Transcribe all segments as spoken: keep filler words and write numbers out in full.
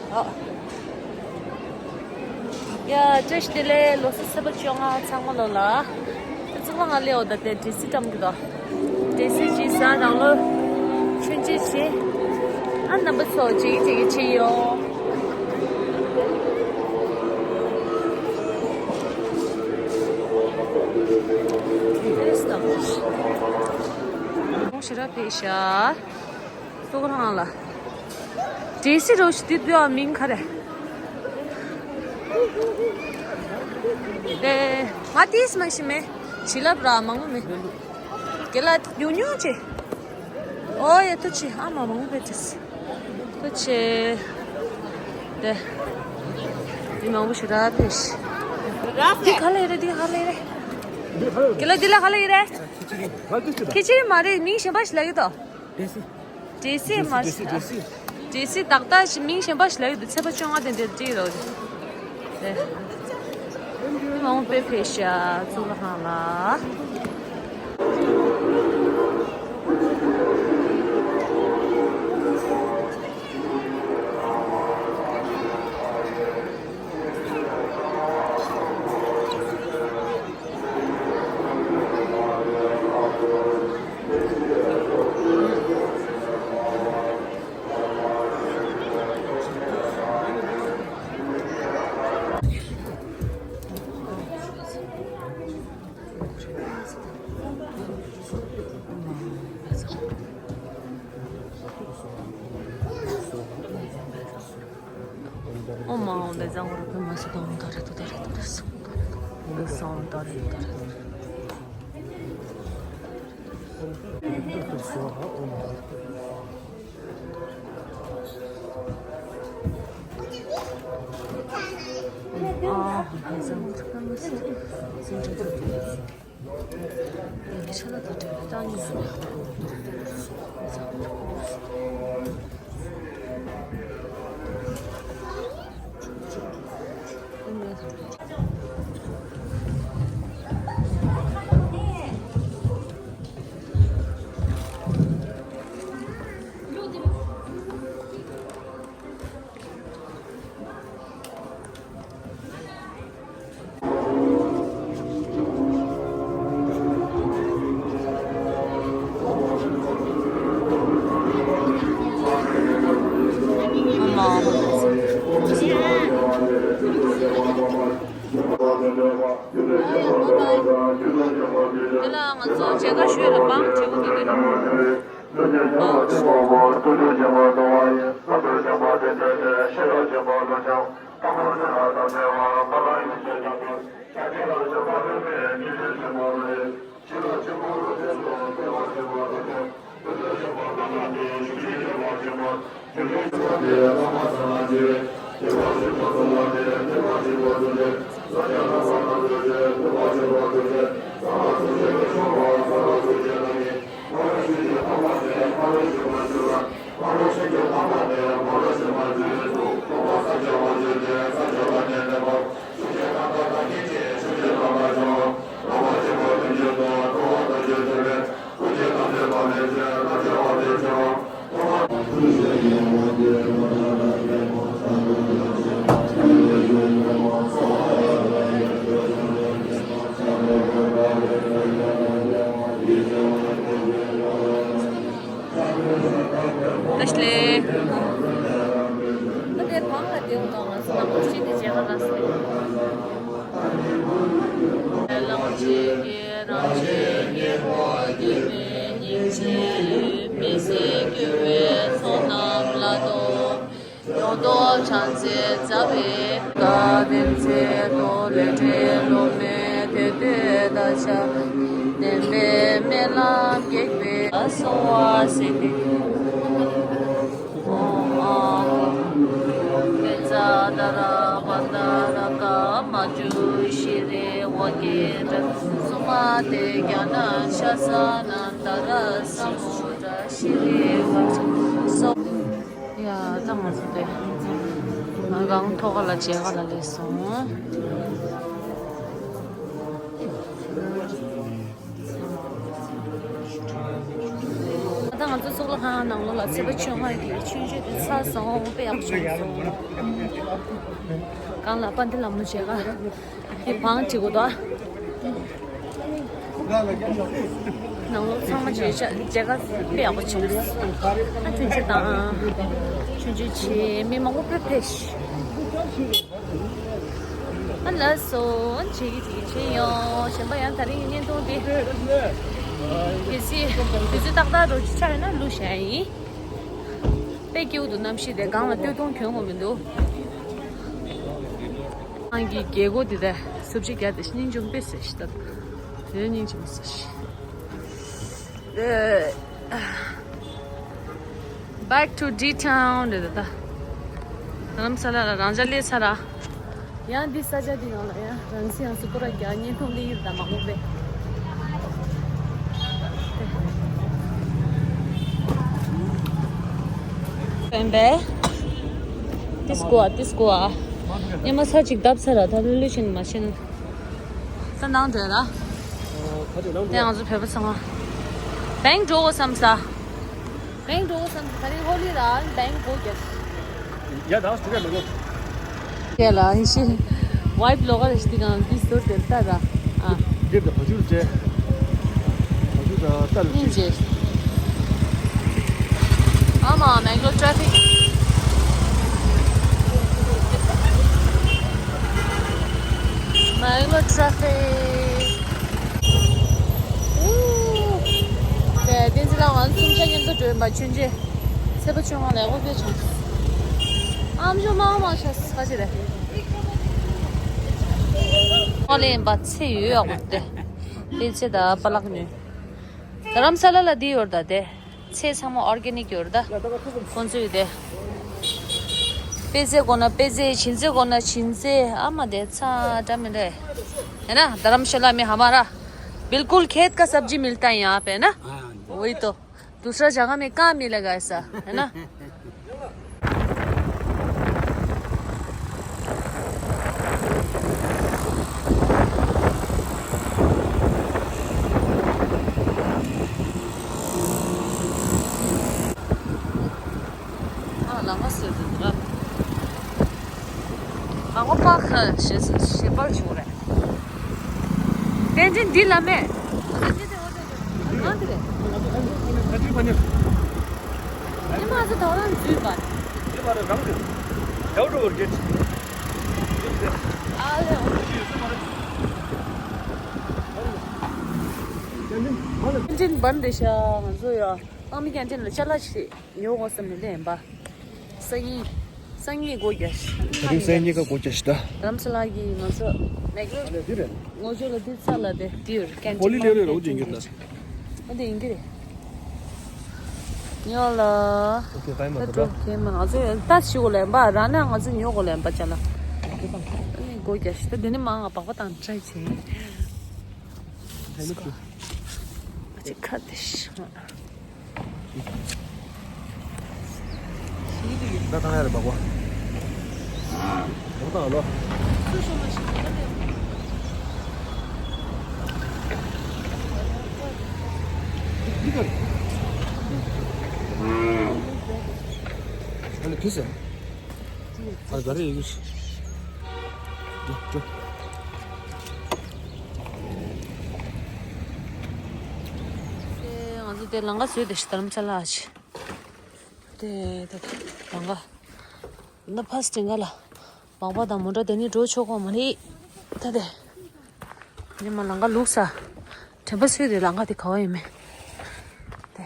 ཡ། བཀྲ་ཤིས་བདེ་ལེགས། ལོ་གསར་ཚེས་པ་བཅོ་ལྔ་ཚང་མ་ལོ་ལ། ད་ཚང་མ་ང་ལེའོ་ད་དེ་འབྲས་སིལ་བཀྲམ་གི་དོ། འབྲས་སིལ་ཅིག་ཟ། ནང་ལོ་མཆོད་མཇལ་བྱེད། ཨ་རྣམ་པ་ཚོ་མཇལ་གི་མཇལ་གི་བྱེད་ཡོང་། ཞེ་དྲག་ཕེབས་ཤག་སོ་ཁ་རང་ལ། འབྲས་སིལ་རོ་ཞིག་དེ་དུས་ཨ་མིང་ག་རེ། དེ་ང་ཏིས་མ་ཤི་མེ། བྱིན་རླབས་ར་མང་པོ་མེ། དགེ་ལ་ཉུང་ཉུང་ཅི། ཨོ་ཡ་ཐུགས་ཆེ། ཨ་མ་མང་པོ་ཕེབས་ཅིས། ཐུགས་ཆེ། དེ། མི་མང་པོ་ཞིག་ར་ཕེབས་ཤག་འདི་ག་ལ་ཡོད་རེད། འདི་ག་ལ་ཡོད་རེད། དགེ་ལ་འདི་ལ་ག་ལ་ཡོད་རེད། ཁི་ཅི་རི་མ་རེད། མིང་གཞན་པ་ཞིག་ལ་ཡོད་དོ། འབྲས་སིལ། འབྲས་སིལ་མ་རེད། འབྲས་སིལ། འབྲས་སིལ་ཏག་ཏག་ཞིག་མིང་གཞན་པ་ཞིག་ལ་ཡོད་དོ། ཚེས་པ་བཅོ་ལྔ་དེ་འདིར་བྲིས་རོགས་རེད། དེ། མང་པོ་ཕེབས་ཤག་གཙུག་ལག་ཁང་ལ། ཨོཾ་ཨཱཿཧཱུྃ་བཛྲ་གུ་རུ་བྷྲཿྨ་སིདྡྷི་ཧཱུྃ། ཏཱ་རེ་ཏུ་ཏཱ་རེ་ཏུ་རེ་སྭཱ་ཧཱ། ཏཱ་རེ་ཏུ་རེ་སྭཱ་ཧཱ། ཏཱ་རེ་ཏུ་རེ་ཏུ་རེ། ཨོཾ་ཨཱཿཧཱུྃ་བཛྲ་གུ་རུ་བྷྲཿྨ་སིདྡྷི་ཧཱུྃ། དེ་ལ་ང་ཚོ་མཇལ་ཁ་ཞུས་ལ་བང་བྲིས་པོ་འདུག་གི། བཀྲ་ཤིས་བདེ་ལེགས། ཨ་དེ་བང་ལ་བསྡད་འོང་དང་། ང་ཚོ་ནང་ཁུལ་ཤིག་དེ་མཇལ་ཁ་རག་སོང་། བླ་མ་མཆོད་ཀྱི་རང་བཞིན་གྱི་ཁོ་བོ་སྐྱེ་བོའི་སྙིང་རྗེའི་ཡུལ། མི་ཟད་སྐྱེ་བོའི་ཚོགས་རྣམས་ལ་གཏོགས། ཡོངས་རྫོགས་བྱང་སེམས་རྩ་བའི་བཀའ་དྲིན་ཆེ། ཏོ་ལེ་ཏྲེ་ལོ་མེ་དེ་དུས་ད་ཆ་བདེན་པའི་སྨོན་ལམ་གེགས་པས་གསོལ་བ་སྲིད་པའི། ཨོཾ་ཨཱཿཧཱུྃ། བཛྲ་དྷ་ར་བྷ་དྷ་ར་ཀ་མ་ཇུ་ཤྲཱི་ཝ་ཀེ་ཏྲ་སུ་མ་ཏེ་ཛྙཱ་ན་ཤཱ་ས་ན་ཏཱ་ར་ས་མུ་དྲ་ཤྲཱི་ཝ་ཀྲ་སོ། ཡ། ད་ང་ཚོ་དེ་གངས་ཐོག་ཁ་ལ་མཇལ་ཁ་ལ་སླེབས་སོང་། ད་ང་ཚོ་ གཙུག་ལག་ཁང་ནང་ལོགས་ལ་ཚེ་དཔལ་ཆོས་སྔགས་ཀྱི་ཆོས་སྤྱོད་དེ་ཚར་སོང་། དཔེ་ཡག་པོ་བྱུང་སོང་། སྒང་ལ་དཔལ་ལྡན་ལྷ་མོ་མཇལ་ཁ་དེ་བང་བྱེད་དགོས་དོ། ནང་ལོགས་ཚང་མ་མཇལ་ཁ་དཔེ་ཡག་པོ་བྱུང་། ཨ་ཐུན་ཆེ་དང་ཆུང་ཆུང་བྱས་མི་མང་པོ་དཔེ་ཕེབས། ཨ་ལགས་སོ། ཨ་བྱེད་ཀྱི་བྱེད་ཀྱི་བྱེད་ཡོང་། གཞན་པ་ཡང་དེ་རིང་གི་བརྙན་ཐུང་དེ་གལ་སྲིད་དུས་ཚོད་ཏག་ཏག་འགྲོ་ཅིག་ཆགས་ཡོད་ན་བླུགས་བཞག་ཡིན། དཔེ་སྐྱིད་པོ་འདུག་གནམ་གཤིས་དེ། སྒང་ལ་སྟོད་ཐུང་གྱོན་དགོས་མི་འདུག་ཨང་གི་རྒྱལ་སྒོ་དེ་དག་སུབ་ཅིག་རྒྱག་དེ་སྙིང་རྗེ་པོ་དཔེ་ཟེར་ཞིག་ད། དེ་སྙིང་རྗེ་པོ་ཟེར་ཞིག Back to D Town རེད་ད། རྡ་རམ་ས་ལ་ལ་རང་འཇགས་སླེབས་ཚར་ར། ཡང་འདི་ས་ཆ་འདི་ནང་ལ་ཡང་རང་སྲིད་ཡང་སུ་ཀུ་ར་རྒྱག་བརྙན་ཐུང་སླེབས་ཡོད་ད་མང་པོ་པས། པན་པས། ཏིས་ཀོ་ཨ་ཏིས་ཀོ་ཨ། ཉི་མ་ས་གཅིག་བརྡབ་ཚར་ར་ད་ལུས་ཕྱིན་མ་ཕྱིན། ད་ནང་འགྲོ་ཡ་ར། ཨོ། ཁ་ཆེ་ནང་དེ་འགྲོ་ང་ཡ། ཚོ་བོད་པ་ཚང་མ། བེང་འགྲོ་དགོས་བསམ་ས། བེང་འགྲོ་དགོས་བསམ་ས། ད་རིང་ཧོ་ལི་ར་བེང་སྒོ་རྒྱབ། ཡ་ད་སུ་རེད་མ་གོ། ཁྱེད་ལ་ཧི་ཤི། ཝའིབ་ལོག་རེ་ཤི་དེ་གང་དེ་ཟུར་དེར་ལྟ་ར། ཨ། འདིར་ད་བ་ཅུར་ཅེ། བ་ཅུར་ད་ལྟ་རུ་སྙིང་རྗེ། ཨ་མ་མེག་ལོར་ཊ་ཕིག་མེག་ལོར་ཊ་ཕིག་ཨུ། དེ་བསྟན་འཛིན་ལགས་ང་ཚོ་གསུམ་ཆ་མཉམ་དུ་འགྲོ་ཡིན་པ་ཆུན་ཆེ། ཚེ་དཔལ་ཆོས་སྔགས་ལ་ཡག་པོ་དཔེ་བྱུང་། ཨམ་ཅོག་མང་མང་ཤ་ཁ་ཅི་རེད། ཨོ་ལེ་ཡིན་པ་ཚེ་ཡོད་ཡག་པོ་དེ། དཔེ་ཚེ་ད་པ་ལག་ཉོས། རྡ་རམ་ས་ལ་ལ་འདི་ཡོད་ད་དེ། ཚེ་ཚང་མ་ཨོར་གེ་ནིག་ཡོད་རེད་ད། ཁོང་ཚོས་དེ། དཔེ་ཚེ་དགོས་ན་དཔེ་ཚེ། བྱིན་ཚེ་དགོས་ན་བྱིན་ཚེ། ཨ་མ་དེ་ཚ་འདྲ་མི་འདྲ། ཧེ་ན་རྡ་རམ་ཤ་ལ་མེ་ཧ་མ་ར། बिल्कुल खेत का सब्जी मिलता है यहाँ पे ना। हाँ। वही तो। दूसरा जगह में कहाँ मिलेगा ऐसा, है ना? ཨ་ལ་མ་སོད་དུ་ར། ཨ་ཁོ་པ་ཁ་ཞེ་ཞེ་པར་བྱུང་རེད། བསྟན་འཛིན་འདི་ལ་མེད། ང་འདི་རེད། ཉི་མ་ཚོ་དོ་རང་འཛུལ་བ། ཨ་ལེ། བསྟན་འཛིན་བན་རེད་ཤག་ང་ཚོ་ཡ། ཨ་མི་ཀན་ཊིན་ལ་ཅ་ལག་ཞིག་ཉོ་དགོས་བསམ་ནས་སླེབས་ཡིན་པ། སང་ཉིན། སང་ཉིན་སྒོ་རྒྱག་ཤག་ད་རིང་སང་ཉིན་ཀ་སྒོ་རྒྱག་ཤག་ད། རྡ་རམ་ས་ལ་གི་ང་ཚོ་མེག་ལོར། ཨ་ལེ་འདི་རེད། ངོ་ཅོག་ལ་འདི་ས་ལ་དེ་འདིར་ཀན་ཧོ་ལི་ཊིན་ལེ་རེད་རོ་ཇིང་གི་ད། ཨ་འདི་ཡིན་གི་རེད། ཉོ་ལ། ཨོ་ཁེ་ཕའིན་མ་ད་འགྲོ་ཁེ་མ་ང་ཚོ་ད་ཞུ་གོ་ལེན་པ་ར་ན་ང་ཚོ་ཉོ་གོ་ལེན་པ་ཅ་ལག་ཨ་ནི་སྒོ་རྒྱག་ཤག་ད་འདི་ནི་མ་ང་པགས་པ་དང་ཏྲའི་བྱེད། ཨ་ཅི་ཁ་དེ་ཤག་ད་ཐང་ཡ་རེ་བ་གོ། ད་ཐང་ལོ། ཨ་ལེ་ཕི་སེ། ཨ་ག་རེ་ཡོད་ཀྱི། ང་ཚོ་དེ་ལང་ཀ་བཟོས་ཏེ་ཤི་དྷ་རམ་ས་ལ་ཨ་ཆི། དེ་དེ་དེ་ལང་ཀ་ན་ཕ་སི་ཏེ་འགའ་ལ་མག་པ་དང་མོ་ཊ་དེ་ནི་འགྲོ་ཆོག་གོ་མ་རེད། ད་དེ་ཉི་མ་ལང་ཀ་ལུག་ས་དྲན་པ་སུས་རེད། ལང་ཀ་དེ་ག་བ་ཡིན་མེད་དེ།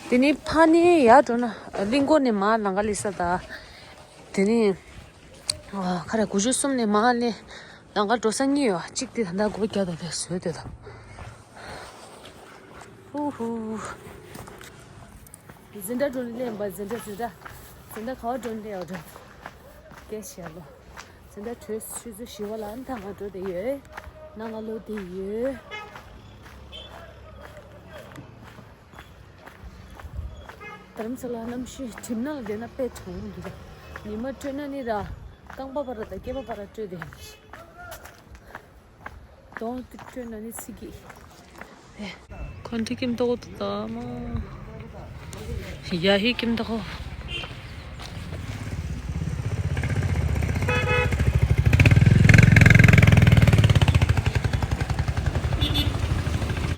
དེ་ནི་ཕ་ནི་ཡར་འགྲོ་ན་གླིང་སྐོར་ནས་མར་ལང་ཀ་སླེབས་ས་ད། དེ་ནི་ཨ་ཁ་ར་དགུ་བཅུ་གསུམ་ནས་མར་སླེབས་ལང་ཀ་འགྲོ་ས་གཉིས་ཡོད། གཅིག་དེ་ད་ལྟ་སྒོ་རྒྱག་ད་དེ་བཟོས་དེ་ད། ཧུ་ཧུ། འཛིན་གྲྭ་འགྲོ་ནས་སླེབས་པ། འཛིན་གྲྭ་འཛིན་གྲྭ་འཛིན་གྲྭ་ག་བ་འགྲོ་ནས་སླེབས་པ་འགྲོ། སྐད་བཤད་ལོ། འཛིན་གྲྭ་གྲོལ་ཆུ་ཚོད་བཞི་པ་ལ་ད་ང་འགྲོ་བསྡད་ཡོད། ནང་ང་ལོག་བསྡད་ཡོད། རྡ་རམ་ས་ལ་གནམ་གཤིས་གྲིབ་ནག་བསྡད་ན་དཔེ་གྲང་མོ་འདུག་ཉི་མ་སྤྲོད་ན་ནི་ར་རྐང་པ་བར་དང་སྐེད་པ་བར་སྤྲོད་བསྡད་ཡོད། གདོང་དུ་བཀྲུས་ན་ནི་ཚིག་གི། ཁོང་ཁྲིད་ཀྱིན་ཏོག་ཏུ་དམ། ཡ་ཧི་ཀྱིན་ཏོག